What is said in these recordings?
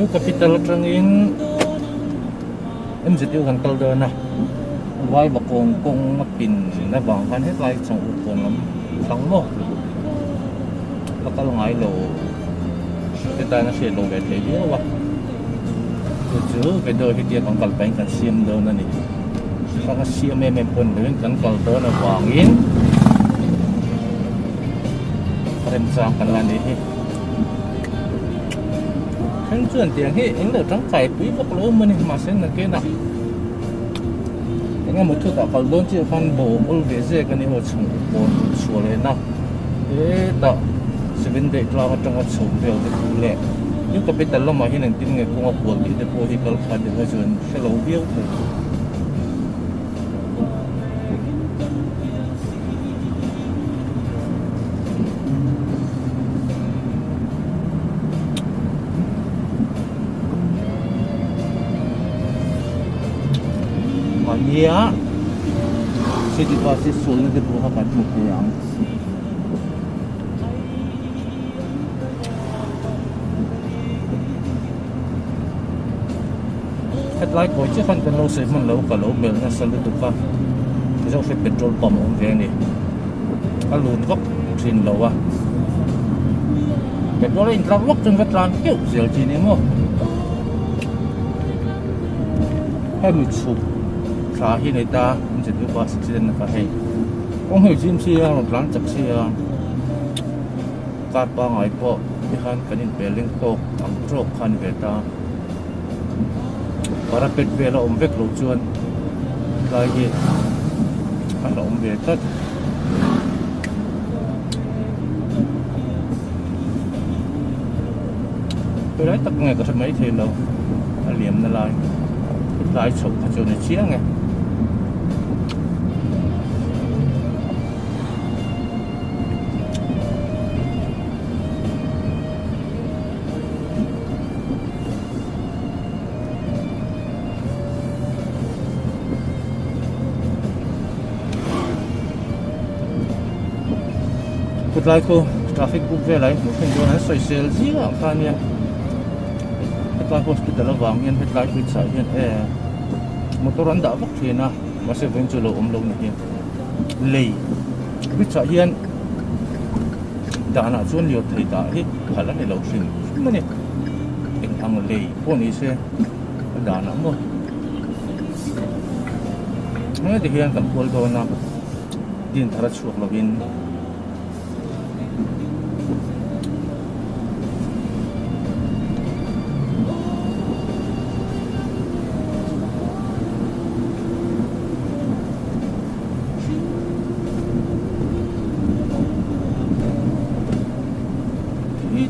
New Capital atangin MZU kan kal dawn a, Vaivakawn kawng a pin avang khan hetlai chawngkut kawn lam thlang maw la kal ngai lo te tan a hriat lo ve thei viau a, chu chu video hi tia kan kal pahin kan siam dawn a ni. Hrang a siam em em pawh ni lovin kan kal dawn avangin remchang kan la nih hi. Then chuan tiang hi eng lo tangkai pui vak lo awm a ni mahse nakinah eng emaw thutah kal dawn chiah khan bo awl ve zek a ni aw chhung pawn chhuah leh na hetah seven day tlang atanga chho vel te thu leh new capital lamah hian engtin nge kawng a kual tih te pawh hi kal khat deuh a chuan hre lo viau thei. Mahnia city bus hi sualna te pawh kha kan hmu thei ang. Hetlai kawi chiah khan kan lo sawi hman lo ka lo melh nasa lutuk a Mizo hre petrol pump a awm ve a ni a lut vak thin lo a petrol a intlar vak chuan va tlan keuh zel chi ni maw hemi chhuk thla hi nei ta MZU bus accident a kha hei kawng hei zim sia rawn tlan chak sia. Car pangai pawh ti khan kan inpel ring tawk ang tawk kha a ni ve ta. Parapet vel a awm vek lo chuan tlai hi a hlauhawm ve tlat. Helai tak nge ka hre mai thei lo a liamna lai tlai chhoh kha chu a ni chiang e. Kawtlai khu traffic book velah hi hmuh theih dawn an sawisel zingah kha ania hetlai hospital avang hian hetlai bridge ah hian e motor an dah vak thin a mahse vawiin chu lo awm lo ni hi. Lei bridge ah hian danah chuan lirthei dah hi phal a ni lo hrim hrim a ni eng ang lei pawh ni se a danah maw heti hian kan kual dawn a din thar a chhuak lovin.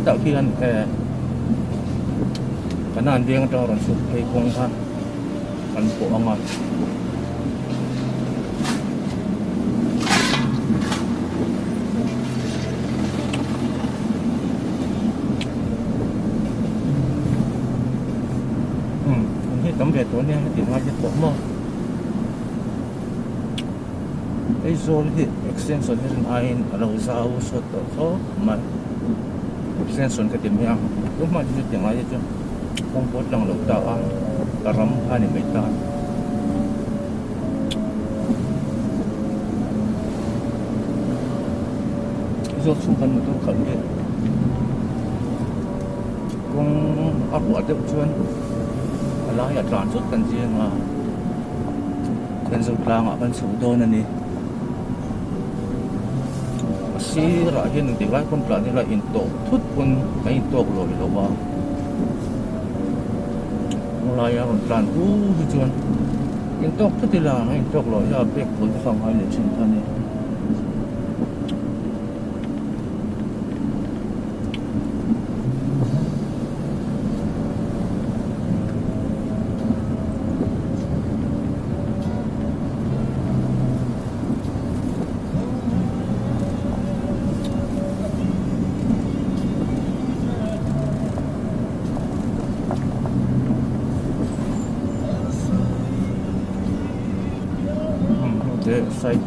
Tah khian eh kanan veng atanga rawn chhuk phei kawng kha kan pawh ang a. Um hi tam ve tawh ania heti lai te pawh maw Aizawl hi extension hi rin aiin a lo zau sawt tawh khawp mai extension ka ti mai a tun hma chu chutiang lai te chu kawng pawh a tlang lo ta a a ram kha a ni mai ta. Aizawl chhung kan motor khalh hi kawng a ruah deuh chuan a laiah tlan chut kan zing a Thenzawl tlangah kan chhoh dawn a ni a sirah hian engtik lai pawn tlan ila intawh thut pawn kan intawk lawi lo a khawlaia rawn tlan hu hi chuan intawk thut ila a intawk loh hi a bag pawl te kha a ngai leh thin kha a ni. Side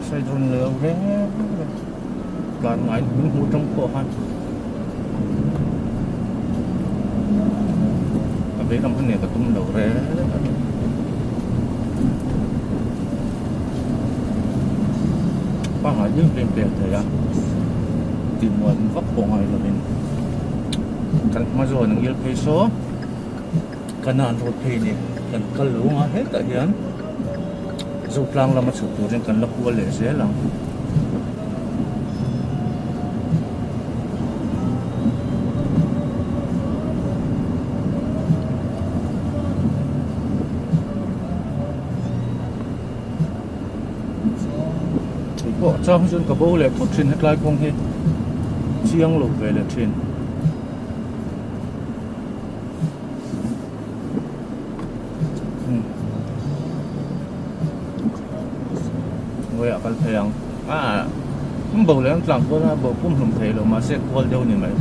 side rawn leu reng reng tlan ngai min hmuh tang pawh khan. vei lam kha nen ka tum lo reng a ni. Pangngai deuh deuhin pek theih a, timuan vak pawh ngai lovin kan hma zawn ang ngil phei saw Kanan road phei ni kan kal lo ang a, hetah hian Zotlang lama chhuk turin kan la kual leh zel ang. Hei pawh chang hi chuan ka bo leh thut thin hetlai kawng hi chiang lo ve leh thin. Ngawiah kal phei ang ah bo leh an tlang kual a bo pum hlum thei lo mahse kual deuh ni mai.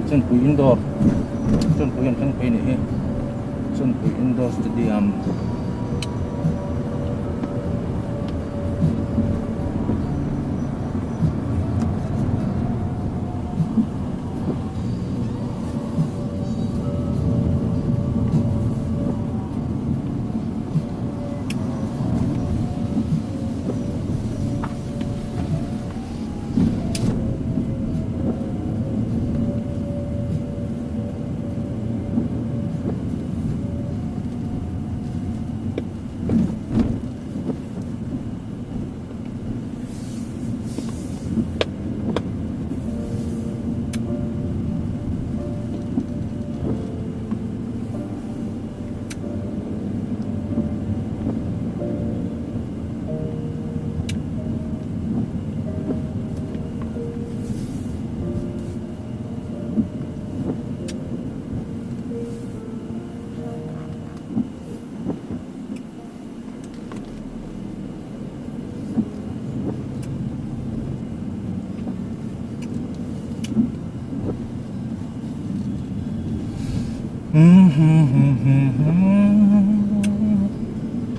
Chunpui indoor chunpui an thleng phei nih hi chunpui indoor stadium.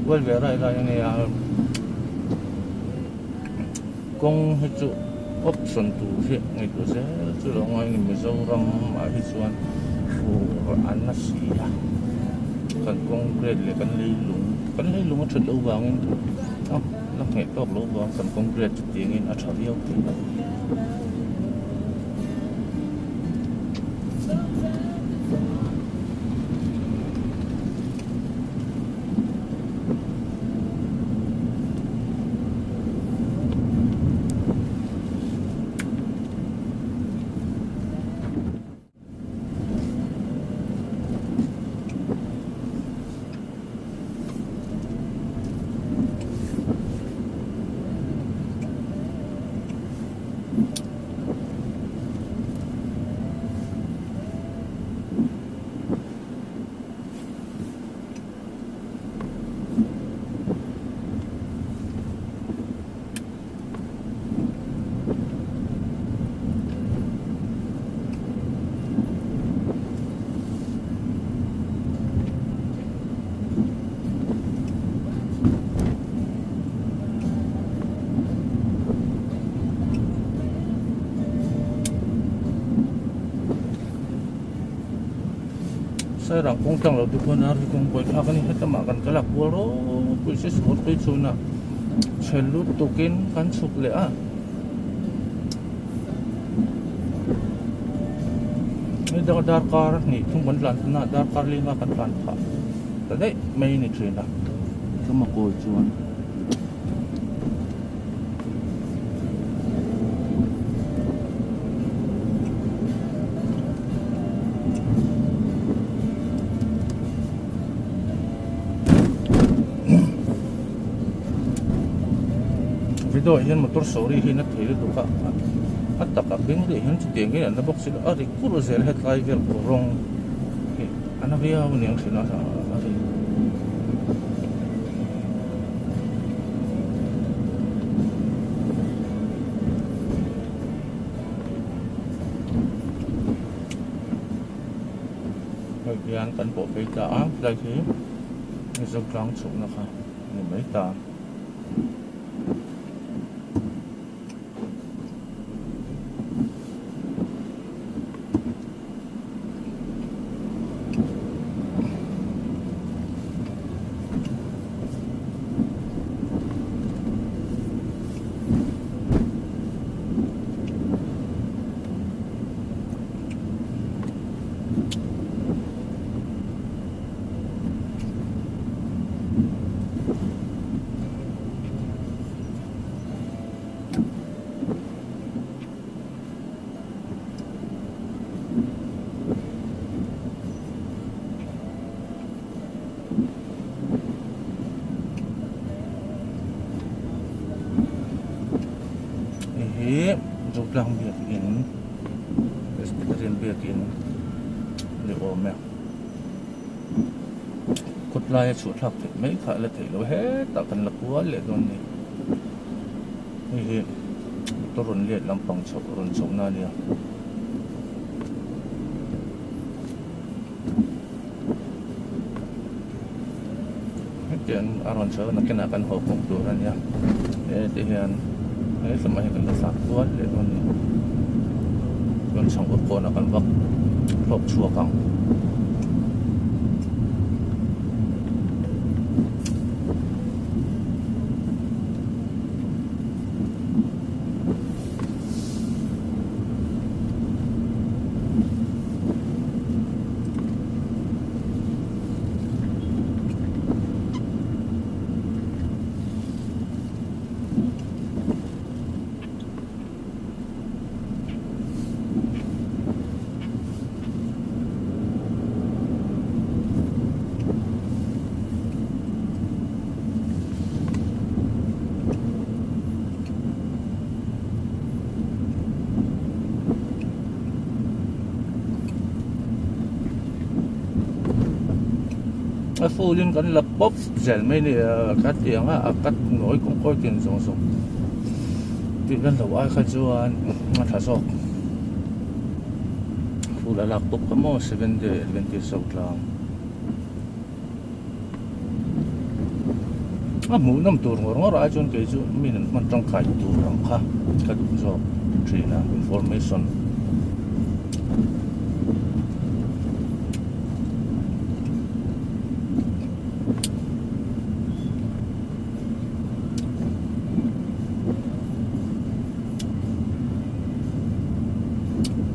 Kual ve rai rai a nia kawng hi chu option tur hi ngaihtuah zel chu lo ngai a ni Mizoram ah hi chuan fur a na si a kan kawng grade leh kan leilung kan leilung a that loh vangin a la ngheh tawk loh vang kan kawng grade chu tiangin a tha viau thei lo. Sairang kawng tlang lo te khuan a ri kawng buai thlak a ni hetlama kan kal a kual ropui se sual phei chhun a chhe lutukin kan chhuk leh a. Hei darkar hnih thum kan tlan tuna darkar lima kan tlan phah ta daih mai a ni thin a chuma kawi chuan. Video ah hian motor sawri hi na thei lutuk a a takah beng leh hian chutiang hian an la bawk si lo a ri kur zel hetlai vel kawr rawng hi a na viau aniang thin a a ri. Hei hian kan pawh phei ta a helai hi Mizo tlang chhukna kha a ni mai ta. Hei hi Zotlang biakin Presbyterian biakin ni awm e kawt laia chhuah thlak theih mai kha a la theih loh hetah kan la kual leh dawn a ni hei hi motor rawn let lampang chhoh rawn chhoh na a nia. Hetiang a rawn chho a nakinah kan haw kawng tur a nia heti hian he hlawmah hian kan la thlak kual leh dawn a ni chuan chhangkut kawnah kan vak hlawk chhuak ang. A full in kan la pawp zel mai ni ka ti ang a a cut nawi kawng kawi tin zawng zawng tih vel lo ai kha chuan a tha zawk full a lak pawp kha maw seven day adventist ho tlang. A hmuh nawm tur ngawr ngawr ai chuan kei chu min an hman tangkai tur ang kha ka duh zawk thin a information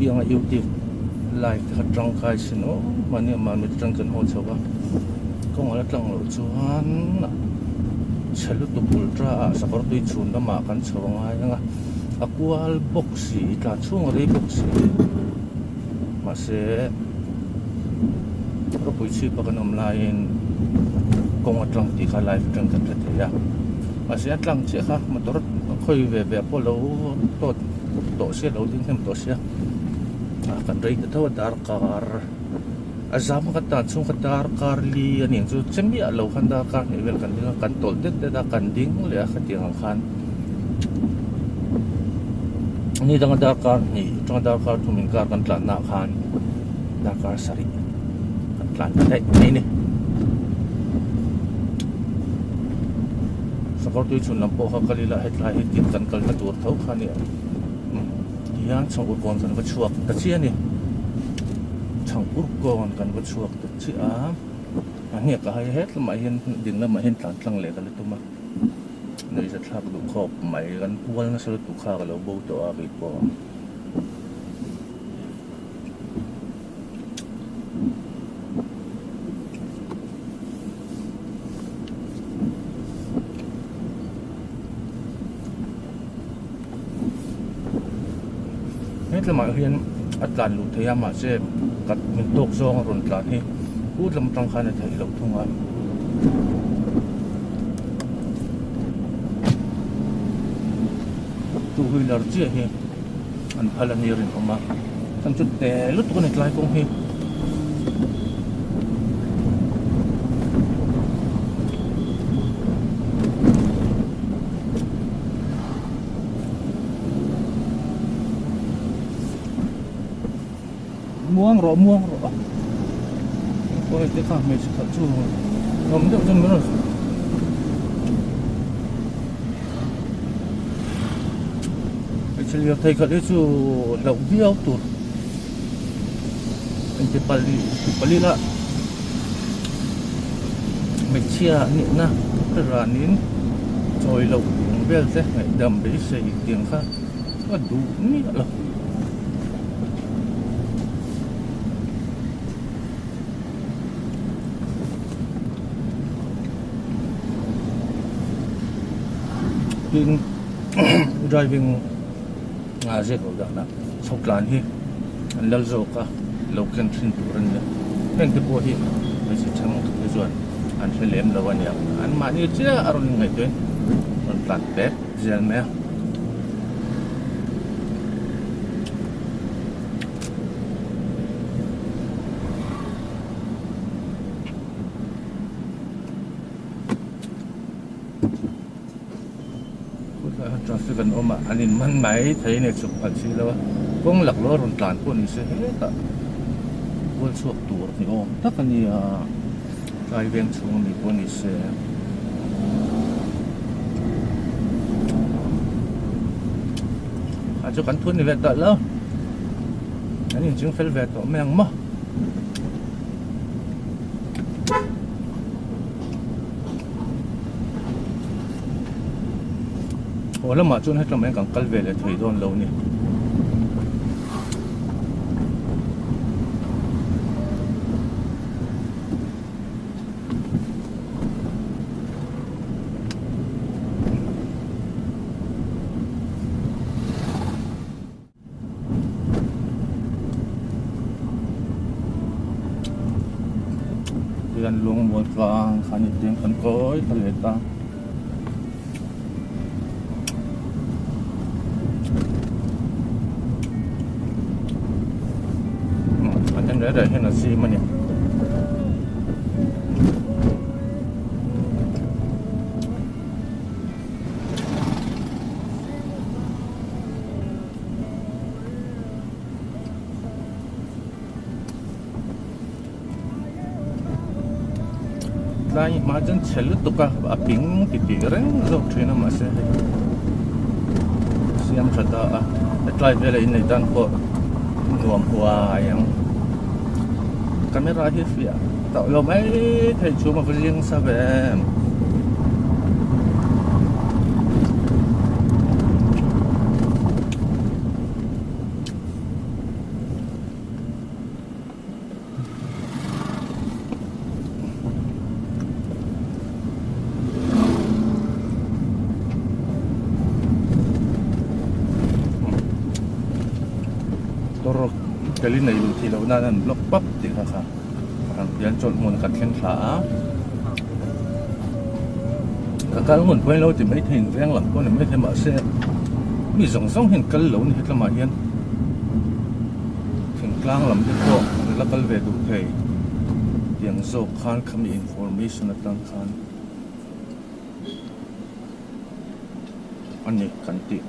pianga youtube live te kha tangkai sin aw mahni a mahni te tang kan haw chho a kawng ala tlang loh chuan chhe lutuk ultra ah sakawr tui chhun lamah kan chho a ngai ang a a kual bawk si tlan chhung a rei bawk si mahse ropui chhip a kan awm laiin kawng a tlang tih kha live atang kan hre thei a mahse a tlang chiah kha motor khawi ve ve pawh lo tawt tawh sia lo ding hnem tawh sia ah kan rei ta tho a darkar a zam a kan tan chhung kha darkar li a nih ang chu che miah lo khan darkar hnih vel kan ding a kan tawlh det det a kan ding leh a khatiang ang khan ni danga darkar hnih atanga darkar thum inkar kan tlan na ah khan darkar sarih kan tlan ta daih mai a ni. Sakawr tui chhun lam pawh kha kal ila hetlai hi tin kan kalna tur tho kha a ni a tihian chhangkur kawn kan va chhuak ta chiah a ni chhangkur kawn kan va chhuak ta chiah a a hniak ah hei hetlamah hian ding lamah hian tlan tlang leh ka la tum a nuihza thlak duh khawp mai kan kual nasa lutuk kha ka lo bo tawh a keipawh. Hetlamah hian a tlan luh theih a mahse kat min tawk zawng a rawn tlan hi kut lam atang khan a theih loh thung a. Two wheeler chiah hi an phal a ni rinawm a chuan chu te lutuk a ni tlai kawng hi. Muang rawh muang rawh pawh te kha hmeichhe khat chu awm deuh chuan min rawn hmeichhe lirthei khat hi chu hlauh viau tur inti pali pali la hmeichhia a nihna ranin chawi loh ang vel te ngaihdam beisei tiang kha ka duh miah lo. Tin driving a zet loh dan ah chho tlan hi an lal zawk a lo ken thin tur a ni a heng te pawh hi hmeichhe thenkhat te chuan an hre lem lo a nia an mahni chiah a rawn inngaihtuah in rawn tlan pek zel mai a. Traffic an awm a an in man mai thei a ni chhuk phalh si lo a kawng laklawh a rawn tlan pawh ni se hetah kual chhuak tur ni awm tak a ni a tlai veng chhung ami pawh ni se. A chu kan thun ni ve tawh lo an inching fel ve tawh mai ang maw. Aw lamah chuan hetlam hian kan kal ve leh thei dawn lo a ni. Tihian lungmual tlang khan in teng kan kawi ta leh ta. A then reh reh hian a zim a ni. Tlai hma chuan chhe lutuk a a ping ti tih reng zawk thin a mahse hei siam tha ta a hetlai vela inneih tan pawh nuam huai ang camera hi fiah tawh lo mai thei chhung a va zing sa ve em. Motor tel in nei luh theih loh nan an block pap tih kha kha hian chawlh hmun kan thleng thla a ka kal ngun pawhin lo ti maithei in veng lam pawh a ni maithei mahse mi zawng zawng hian kal lo a ni hetlamah hian. Thingtlang lam te pawh an la kal ve duh thei tiang zawk khan khami information atang khan a ni kan tih.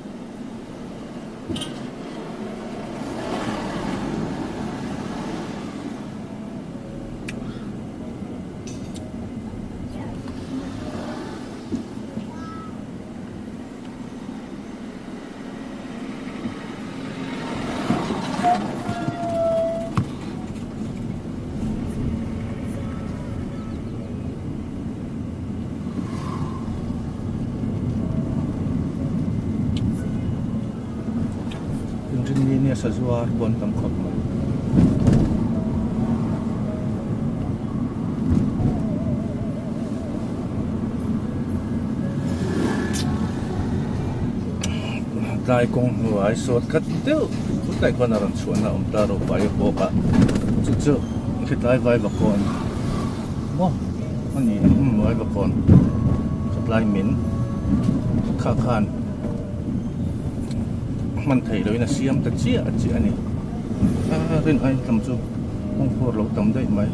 Inrinni nia sazuar pawn tam khawp mai. Tlai kawng hnuai sawt khat deuh chutlai khuan a rawn chhuahna a awm ta ro pai a bawk a chu chu khitlai vaivakawn maw a ni ang vaivakawn khitlai min kha khan. hman theih lohin a siam ta chiah chiah a ni. A rin aiin lam chu kawngkhur lo tam daih mai.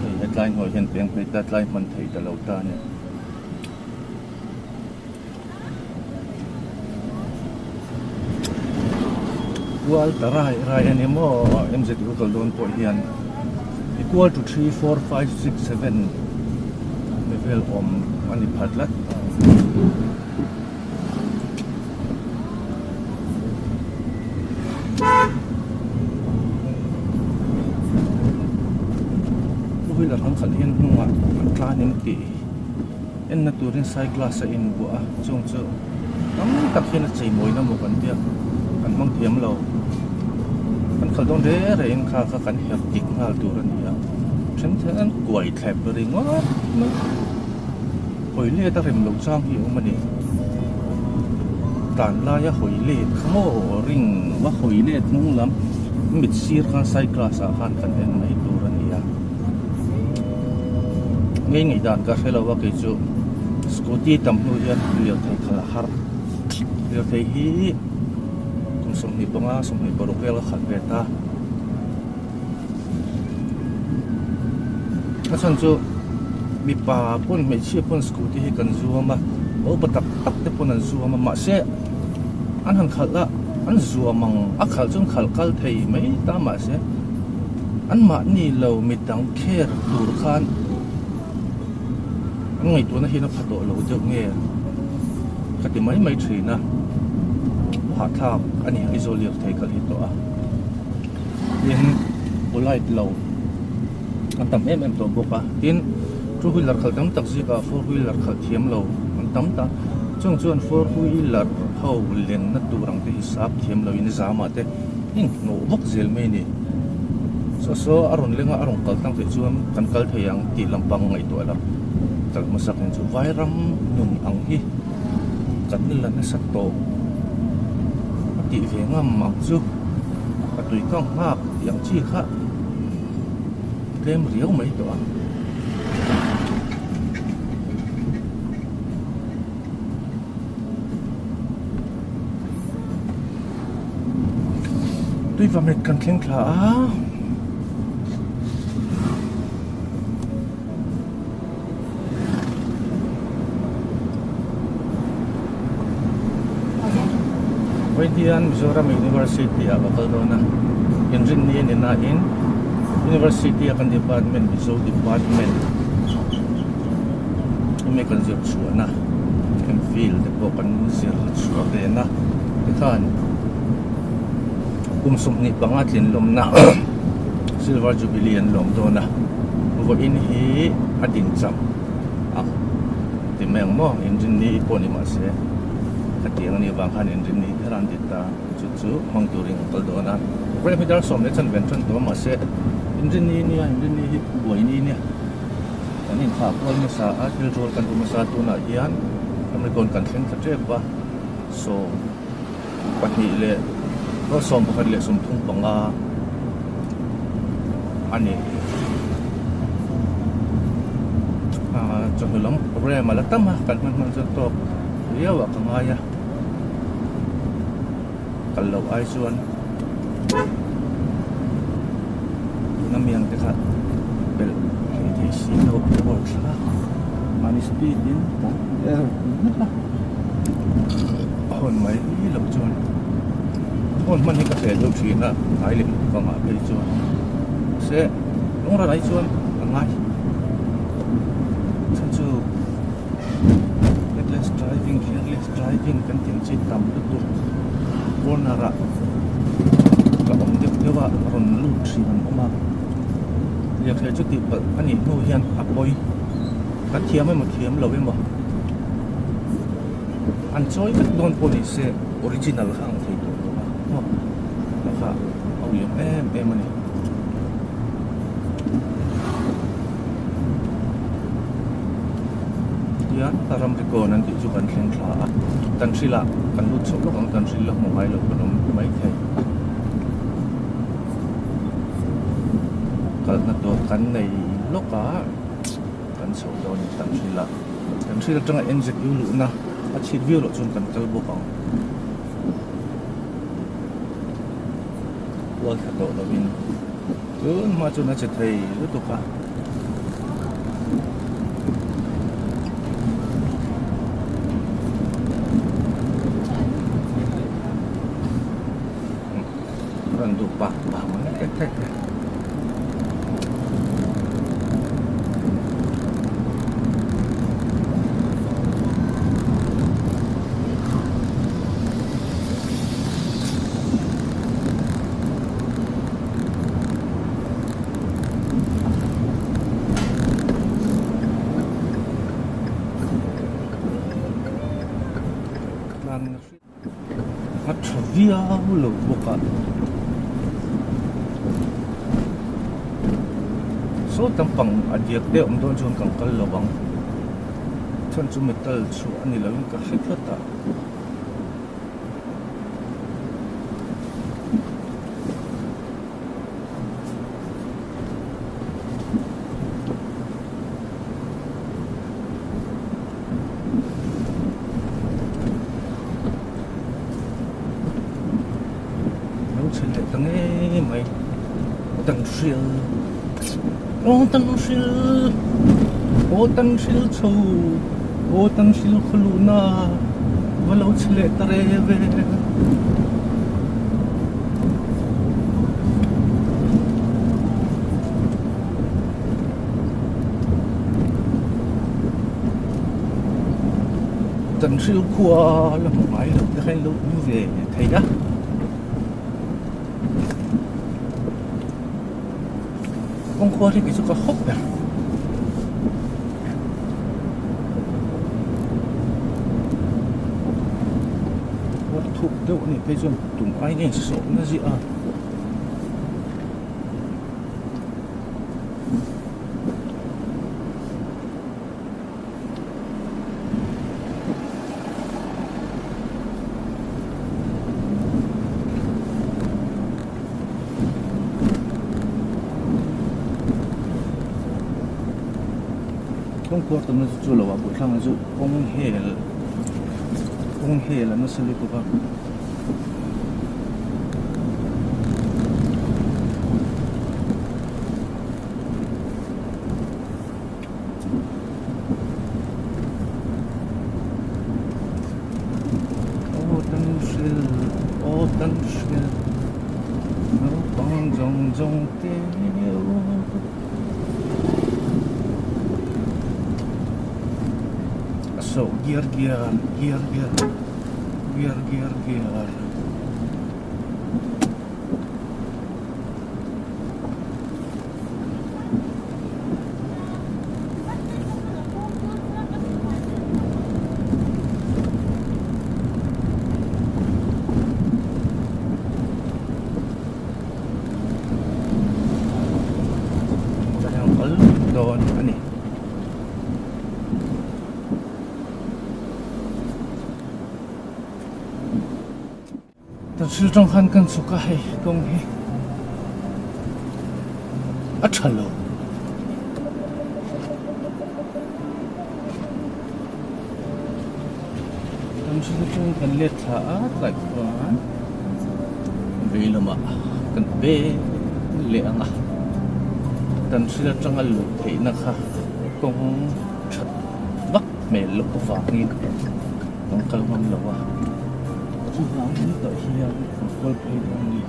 Hei hetlai hnuai hian peng phei ta tlai hman thei ta lo ta a ni. Kual ta rai rai a ni maw MZU kal dawn pawh hian equal to 3 4 5 6 7 level awm a ni pha tlat. Two wheeler an khalh hian hnungah an tlan em tih enna turin side glass a inbuah a chung chu tam tak hian a chei mawina maw kan tia kan hmang thiam lo kan khalh dawn reng rengin kha kha kan herh dik nghal tur a ni a then then an kuai thlep ringawt mai. Hawi let a rem loh chang hi a awm a ni. Tan laia hawi let kha maw ring va hawi let hnung lam mit sir khan side glass ah khan kan en mai tur a ni a. Ngei ngei dan ka hre lo a kei chu scooty tam hnu hian lirthei khalh a har. Lirthei hi kum 25 26 vel a khalh ve ta. A chhan chu mipa pawn hmeichhia pawn scooty hi kan zuam a upa tak tak te pawn an zuam a mahse an han khalh a an zuam ang a khalh chu an khalh kal thei mai ta mahse anmahni lo midang care tur khan an ngaihtuahna hian a pha tawh lo deuh nge ka ti mai mai thin a hahthlak a ni Aizawl lirthei khalh hi tawh a. Tin polite lo an tam em em tawh bawk a tin two wheeler khalh tam tak zikah four wheeler khalh thiam lo an tam ta chung chuan four wheeler ho lenna tur ang te hi sap thiam lo in zam ah te in hnawh vak zel mai a ni saw saw a rawn leng a a rawn kal tlang theih chuan kan kal thei ang tih lampang ngaihtuah la kal hmasak in chu vairam nun ang hi kan la nasa tawh a tih ve ngam ang chu. A tui kang nghak tih ang chi kha tlem riau mai tawh a. Tui vamet kan thleng thla a. Vawiin hian Mizoram University ah ka kal dawn a, inrinni a ni nain University a kan department Mizo department enge kan zir chhuahna MPhil te pawh kan zir chhuah ve na tikhan kum 25 tlin lawmna Silver Jubilee an lawm dawn a, vawiin hi a din cham ang ti mai ang maw inrinni pawh ni mahse khatiang anih vang khan inrinni kher an ti ta chu chu hmang turin an kal dawn a program hi dar sawm leh chanven tan tawh mahse inrinni nia inrinni hi buaini nia kan inthah kual nasa a thil rual kan tum nasa tunah hian ramri kawn kan thleng thla tep a sawm. Pahnih leh 11 leh 35 a ni. Aaa chawhnu lam program a la tam a, kan hman hman chuan tawk riau ah ka ngai a, kal loh ai chuan tuna mi ang te kha belh thei thei si lo a thlak mahni speed in kan er mek a. Hawn mai loh chuan hawn hman hi ka hreh deuh thin a hnai leh kawng ah phei chuan mahse lung ral ai chuan a ngai chhan chu reckless driving careless driving kan tih ang chi tam lutuk corner ah ka awm deuh deuh a rawn lut thin an awm a lirthei chu tih palh a nih hnu hian a pawi ka thiam emaw thiam lo emaw. An chawi vek dawn pawh ni se original kha ang thei tawh lo a maw a kha a uiawm em em a ni. Tihian. Ramrikawn an tih chu kan thleng thla a, Tanhril ah kan lut chhoh lawk ang, Tanhril la hmu ngai lo kan awm mai thei. Kalna tur kan nei lawk a, kan chhoh dawn in Tanhril ah. Tanhril atanga NZU luhna a chhit viau loh chuan kan kal bawk ang. Kual thla tawh lovin tun hma chuan a che thei lutuk a. Rawn duh pah pah mai tek tek a. A tha viau lo bawk a saw lampang a diak te awm dawn chuan kan kal lo ang chhan chu metal chhuah a ni lo in ka hre tlat a. Lo chhe leh ta ngei mai Tanhril aw Tanhril aw Tanhril chho aw Tanhril khaw luhna va lo chhe leh ta reng e. Kan hrilh khua la hmu ngai lo te kha in lo awm ve thei a. Kawngkhua hi kei chu ka hawp ber. Khuar thuk deuh a nih phei chuan tum aiin a insawh na ziah a. Kawngkhur tamna chu chu lo ah buhthlangah chu kawng hel kawng hel a nasa lutuk a. Aw Tanhril aw Tanhril naupang zawng zawng te a so gear gear gear gear gear gear gear. Dawn a ni. Tanhril tang khan kan chhuk a hei kawng hi a tha lo. Tanhril atang kan let thla a tlai khuan vei lamah kan peng leh ang a Tanhril atanga luh theihna kha kawng that vak hmel loh avangin kan kal ngam lo a. Chuvangin tah hian kan kual phei dawn a ni.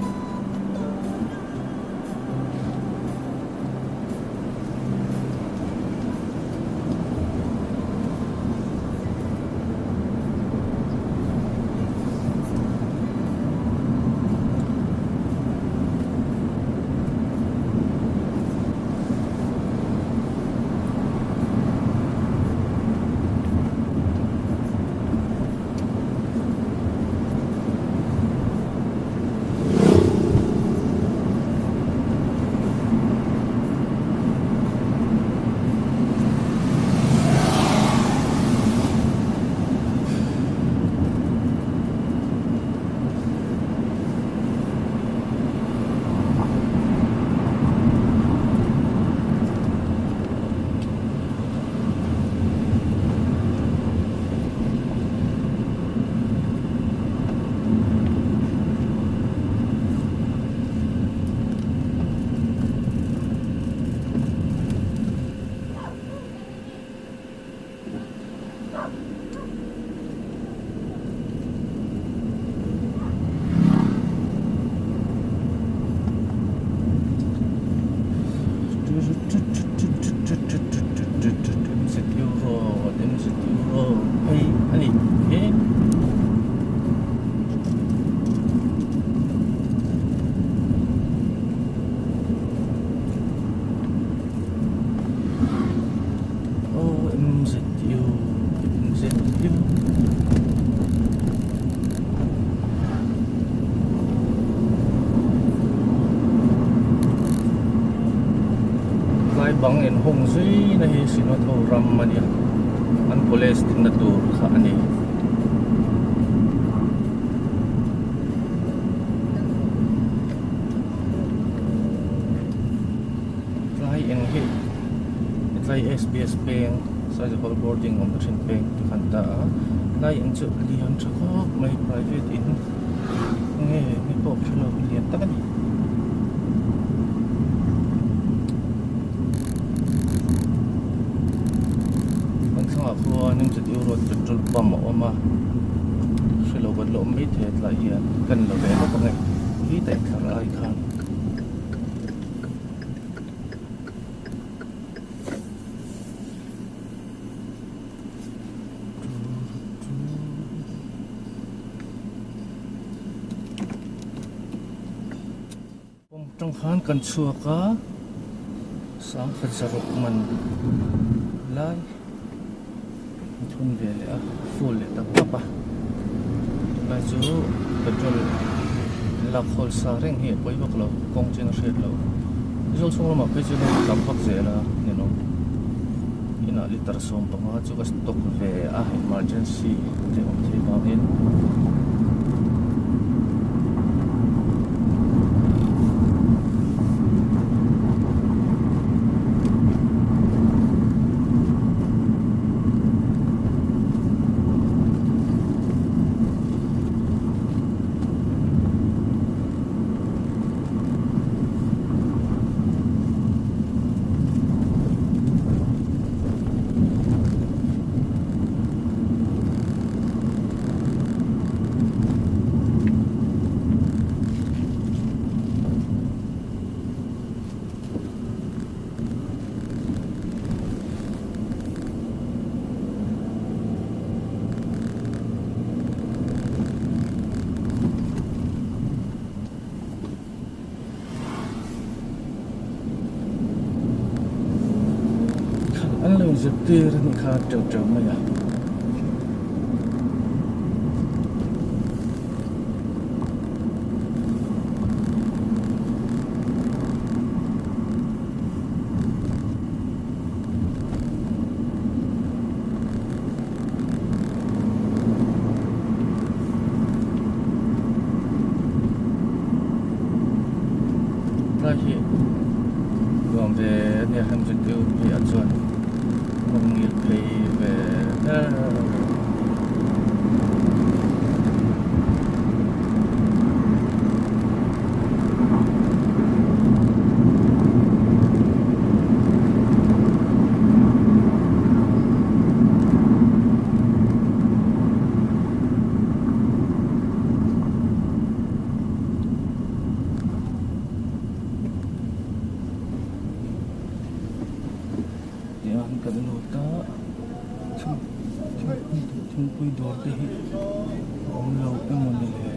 Tlai bang in hung zui na hi Synod ho ram a nia, an college dinna tur kha a ni. Tlai eng hi tlai SBS peng Saizahol boarding awmna thin peng te khan ta a, tlai eng chu lian tha khawp mai private in nge nge pawh ka hrelo lian tak a ni. Kan thlangah khuan MZU road petrol pump a awm a hrelo kan la awm maithei a tlaiah hian kan la ve lawk ang e khi ta intlar ai khan. Pump tang khan kan chhuak a sangkhat zaruk man lai a thun ve leh a full leh tak tak a tunlai chu petrol an lak hawl sa reng hi a pawi vak lo kawng chin a hriat loh Aizawl chhung lamah phei chuan a tam vak zel a ninawm inah litre 15 chu ka stock ve a emergency te awm thei vangin. An lo zirtir a nih kha teuh teuh mai a. Tlai hi nuam ve a nia heng zirtir phei ah chuan kawng ngil phei ve ber. Tiang kan lut a thingpui dawr te hi a awm lo emaw ni le.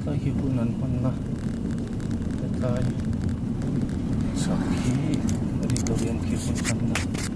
Hetlai khi hun an hmanna hetlai chhak khi auditorium khi hun hmanna.